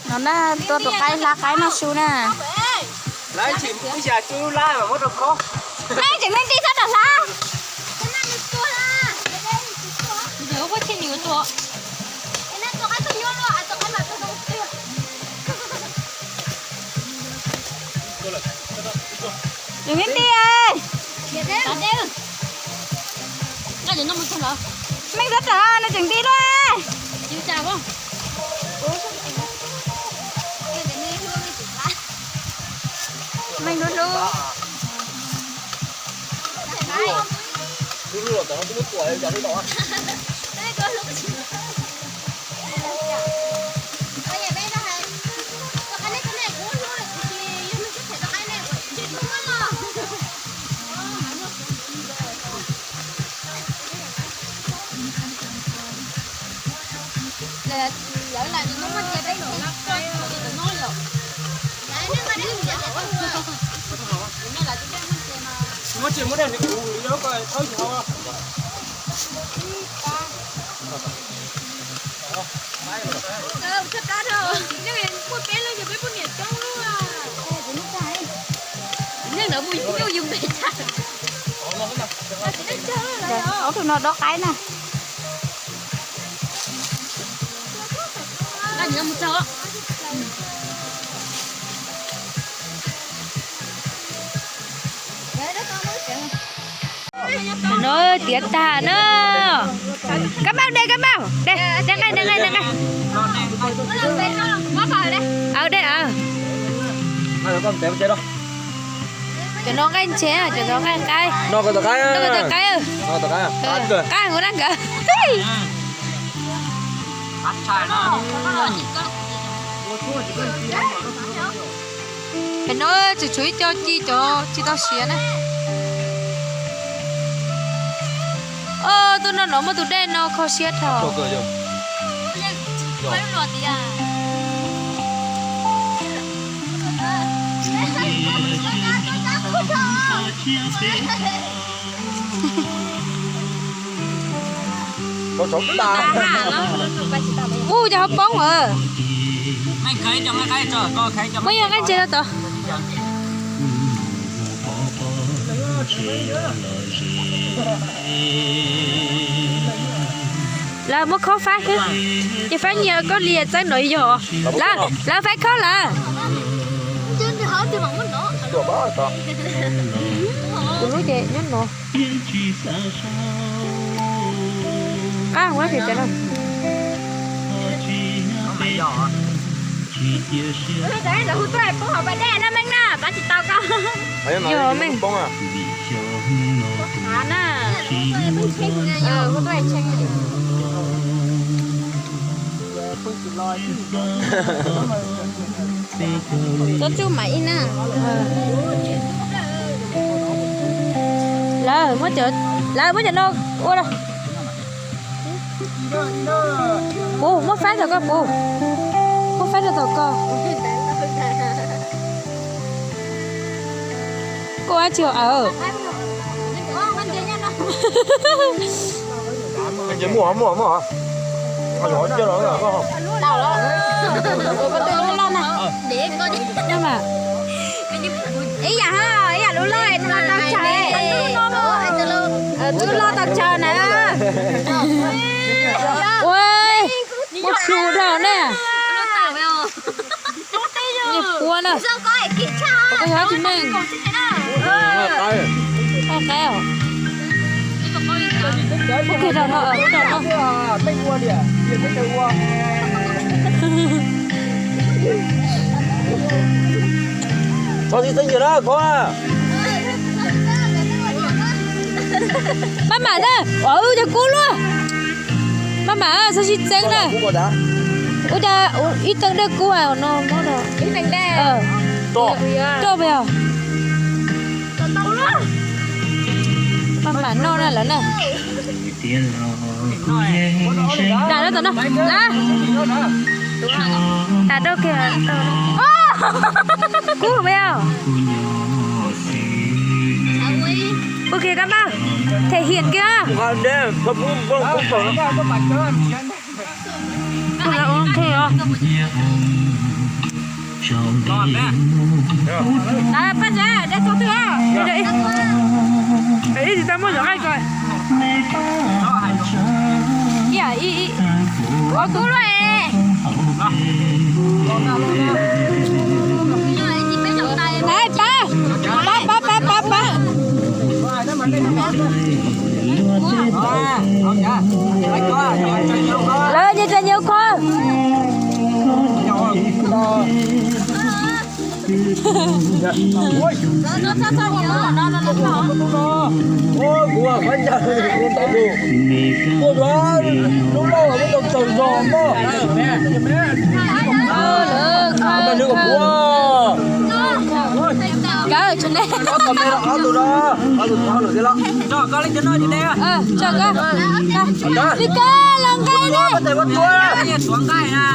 No na, tua tus qaib hlab qaib noj su na. Leej tseem neeg nti txhob rov hlab. Tseem neeg nti. Meej txhob rov, no tseem nti luaj. Meej hlub hlub. Ob tug no dob qaib na. No tiav tag na. Kab npauj de, kab npauj de, de nqaij, de nqaij, de nqaij. Aw de aw. Cov no nqaij ntshe, cov no nqaij qaib. No ko tau qaib, no ko tau qaib. Qaib hu dab nkawd. Pem no tseem tshuav ib co ci cov tsis tau siav na. Tuaj noj no muaj tus dej no kho siab dhau. Ub, cov hauv poob a. Muab yog nqaij ntse rau tod. Lawv muab khob faib xwb, ces faib nyias koj li txeeb no yog. Lawv, lawv faib khob lawm. Kuv lub ces nyob no. Qab ua tsis tau. Hu tuaj poob hauv pas dej na Meej na, pab tsis tau koj. Yog Meej. Hu tuaj tshee. Tub tsuj mam ib na. Lawv muab cov, lawv muab cov no ua. Puv, muab faib rau koj puv. Muab faib rau tau koj. Koj ua dab tsi os? Ib yam, ib yam lub loj, loj tau tsaug, loj tau tsaug na. Ua, muab su dhau na. Niag pua na. Koj yog tsis meej. Qaib os. Ua kiag rau no, ua rau no. Maj mam na, ua cas kub luaj. Maj mam, txhob sib txeeb na. Ua cas ib teeg dej kub no. Roj pes os. Maj mam noj na lawm na. Dam rau tom no, lawm. Dam rau kiag. Kub pes os. Ua kiag kab npauj, them hiam kiag. Paj Tsav, de txog twg? Ib tsis tau muaj zaum nqaij ko. Ib, ib, ib, ob tug luaj. Pab, pab, pab, pab, pab. Lawv nyias tsa nyias khua. Kawg, tso nej. Tso kawg. Li kawg los nqaij ne.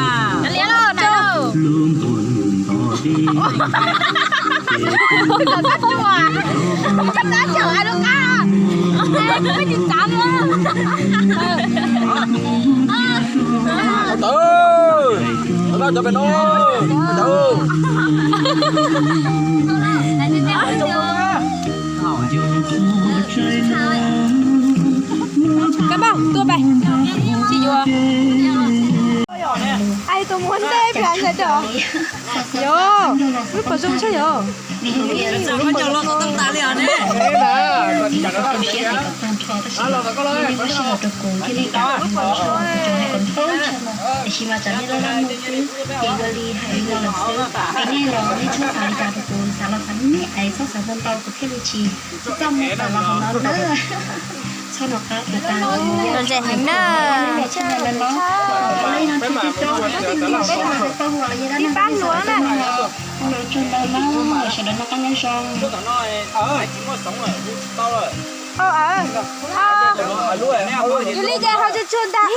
Kab npauj, tuaj pais, tsis yuav. Ai, tus muab ntej plas ntawd cov. Yog, lub pom zoo tshaj yog. Tiam sis mas cov nej loj loj xwb, ces ua li hais li no lawm xwb. Es nej los nej txhob xav li cas rau kuv, xav los xav me me, es txhob xav ntau ntau kuv thiaj li tsis txaj muag tawm los hauv no ntag. Txhob nco qab kuv tas. Los ntse heev na. Ib pab hluas na. Sawv daws noj qab nyob zoo. Yus li ces hau tsuag tsuag ntag.